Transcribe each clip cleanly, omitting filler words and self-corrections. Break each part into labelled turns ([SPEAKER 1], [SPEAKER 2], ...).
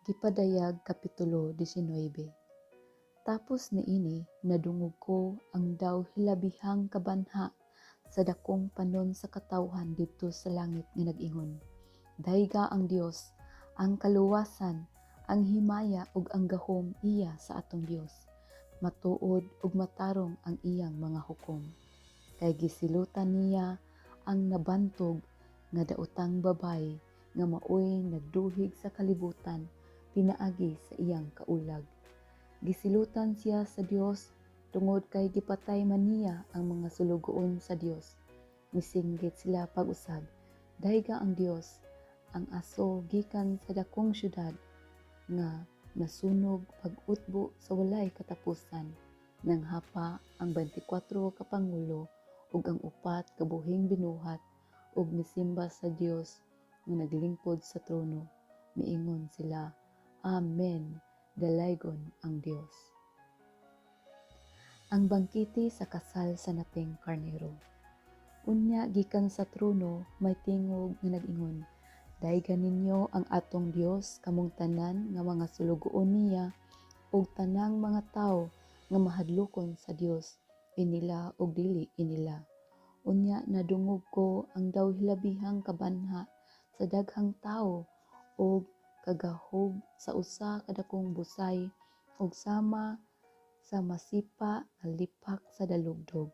[SPEAKER 1] Gipadayag Kapitulo 19. Tapos niini nadungog ko ang daw hilabihang kabanha sa dakong panon sa katawhan didto sa langit nga nag-ingon, "Dayga ang Dios, ang kaluwasan, ang himaya ug ang gahom iya sa atong Dios. Matuod ug matarong ang iyang mga hukom. Kay gisilutan niya ang nabantog nga daotang babaye nga maoy nagduhig sa kalibutan pinaagi sa iyang kaulag. Gisilutan siya sa Dios tungod kay gipatay man niya ang mga sulugoon sa Dios." Misinggit sila pag-usab, "Dayga ang Dios, ang aso gikan sa dakong syudad nga nasunog pag-utbo sa walay katapusan." Nanghapa ang 24 ka pangulo ug ang upat ka buhing binuhat ug misimba sa Dios nga naglingkod sa trono. Miingon sila, "Amen, dalaygon ang Dios." Ang bangkete sa kasal sa Nating Karnero. Unya gikan sa trono may tingog nga nag-ingon, "Dayga ninyo ang atong Dios, kamong tanan nga mga sulugoon niya ug tanang mga tawo nga mahadlokon sa Dios, inila ug dili inila." Unya nadungog ko ang daw hilabihang kabanha sa daghang tawo ug kagahub sa usa ka dakong busay ug sama sa masipa nga lipak sa dalugdog.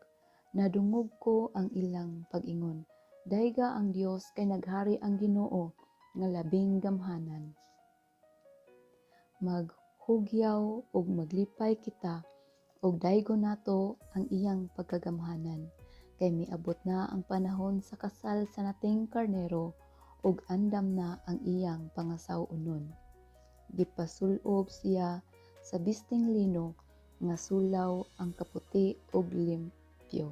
[SPEAKER 1] Nadungog ko ang ilang pag-ingon, "Dayga ang Dios, kay naghari ang Ginoo nga labing gamhanan. Maghugyaw ug maglipay kita ug daygon nato ang iyang pagkagamhanan, kay miabot na ang panahon sa kasal sa Nating Karnero ug andam na ang iyang pangasaw-onon. Gipasul-ob siya sa bisting lino nga sulaw ang kaputi ug limpyo."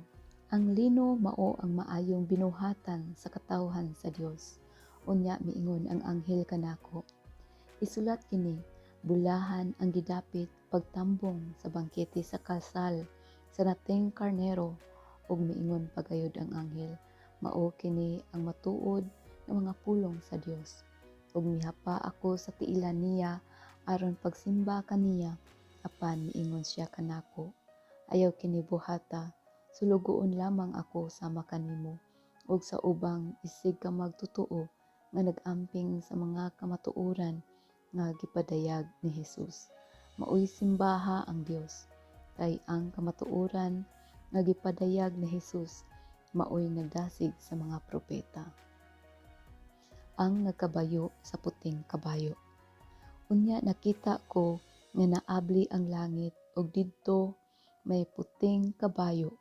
[SPEAKER 1] Ang lino mao ang maayong binuhatan sa katawhan sa Dios. Unya miingon ang anghel kanako, "Isulat kini: Bulahan ang gidapit pagtambong sa bangkete sa kasal sa Nating Karnero." Ug miingon pa gayud ang anghel, "Mao kini ang matuod nga mga pulong sa Dios." Ug mihapa ako sa tiilan niya aron pagsimba kaniya, apan miingon siya kanako, "Ayaw kini buhata! Sulugoon lamang ako sama kanimo ug sa ubang isig ka magtotoo nga nag-amping sa mga kamatuoran nga gipadayag ni Jesus. Maoy simbaha ang Dios, kay ang kamatuoran nga gipadayag ni Jesus maoy nagdasig sa mga propeta. Ang nagkabayo sa puting kabayo. Unya nakita ko nga naabli ang langit ug didto may puting kabayo.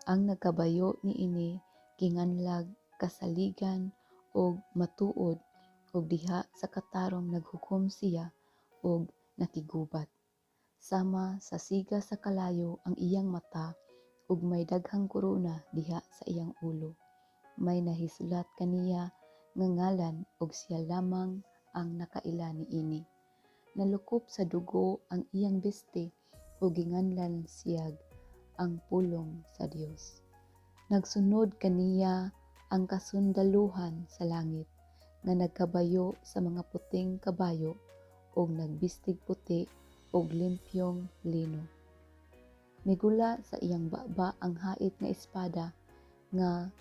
[SPEAKER 1] Ang nagkabayo niini ginganlag kasaligan ug matuod, ug diha sa katarong naghukom siya ug nakiggubat. Sama sa siga sa kalayo ang iyang mata ug may daghang korona diha sa iyang ulo. May nahisulat kaniya nga ngalan ug siya lamang ang nakaila niini. Nalukop sa dugo ang iyang bisti ug ginganlan siyag ang Pulong sa Dios. Nagsunod kaniya ang kasundaluhan sa langit nga nagkabayo sa mga puting kabayo ug nagbistig puti ug limpyong lino. Migula sa iyang baba ang hait nga espada nga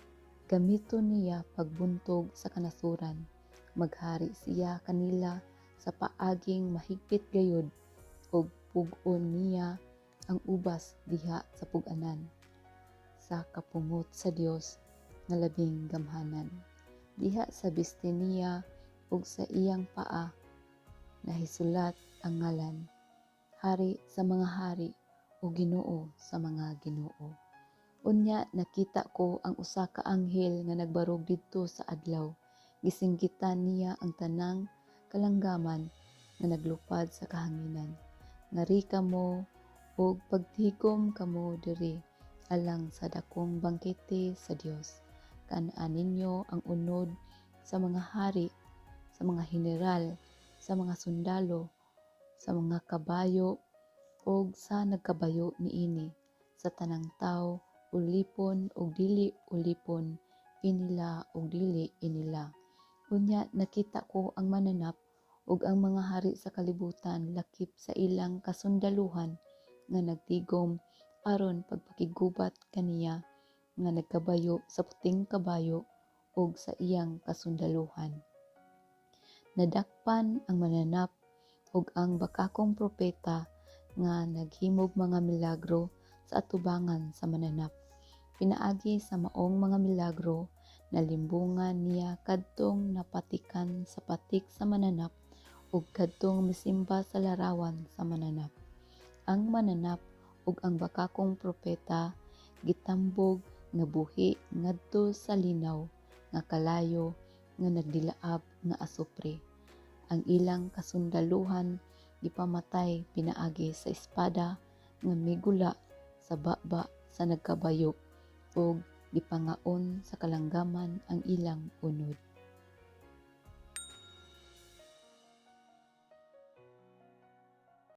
[SPEAKER 1] gamiton niya pagbuntog sa kanasuran. Maghari siya kanila sa paaging mahigpit gayud ug pug-on niya ang ubas diha sa pug-anan sa kapungot sa Dios nga labing gamhanan. Diha sa bisti niya ug sa iyang paa nahisulat ang ngalan, Hari sa mga hari ug Ginoo sa mga ginoo. Unya nakita ko ang usa ka anghel nga nagbarog didto sa adlaw. Gisinggitan niya ang tanang kalanggaman nga naglupad sa kahanginan, "Ngari kamo ug pagtigom kamo diri alang sa dakong bangkete sa Dios. Kan-a ninyo ang unod sa mga hari, sa mga heneral, sa mga sundalo, sa mga kabayo ug sa nagkabayo niini, sa tanang tawo, ulipon ug dili ulipon, inila ug dili inila." Unya nakita ko ang mananap Ug ang mga hari sa kalibutan lakip sa ilang kasundaluhan nga nagtigom aron pagpakiggubat kaniya nga nagkabayo sa puting kabayo ug sa iyang kasundaluhan. Nadakpan ang mananap ug ang bakakong propeta nga naghimog mga milagro sa atubangan sa mananap. Pinaagi sa maong mga milagro, nalimbungan niya kadtong napatikan sa patik sa mananap ug kadtong misimba sa larawan sa mananap. Ang mananap ug ang bakakong propeta gitambog nga buhi ngadto sa linaw nga kalayo nga nagdilaab nga asupre. Ang ilang kasundaluhan gipamatay pinaagi sa espada nga migula sa baba sa nagkabayo, ug gipangaon sa kalanggaman ang ilang unod.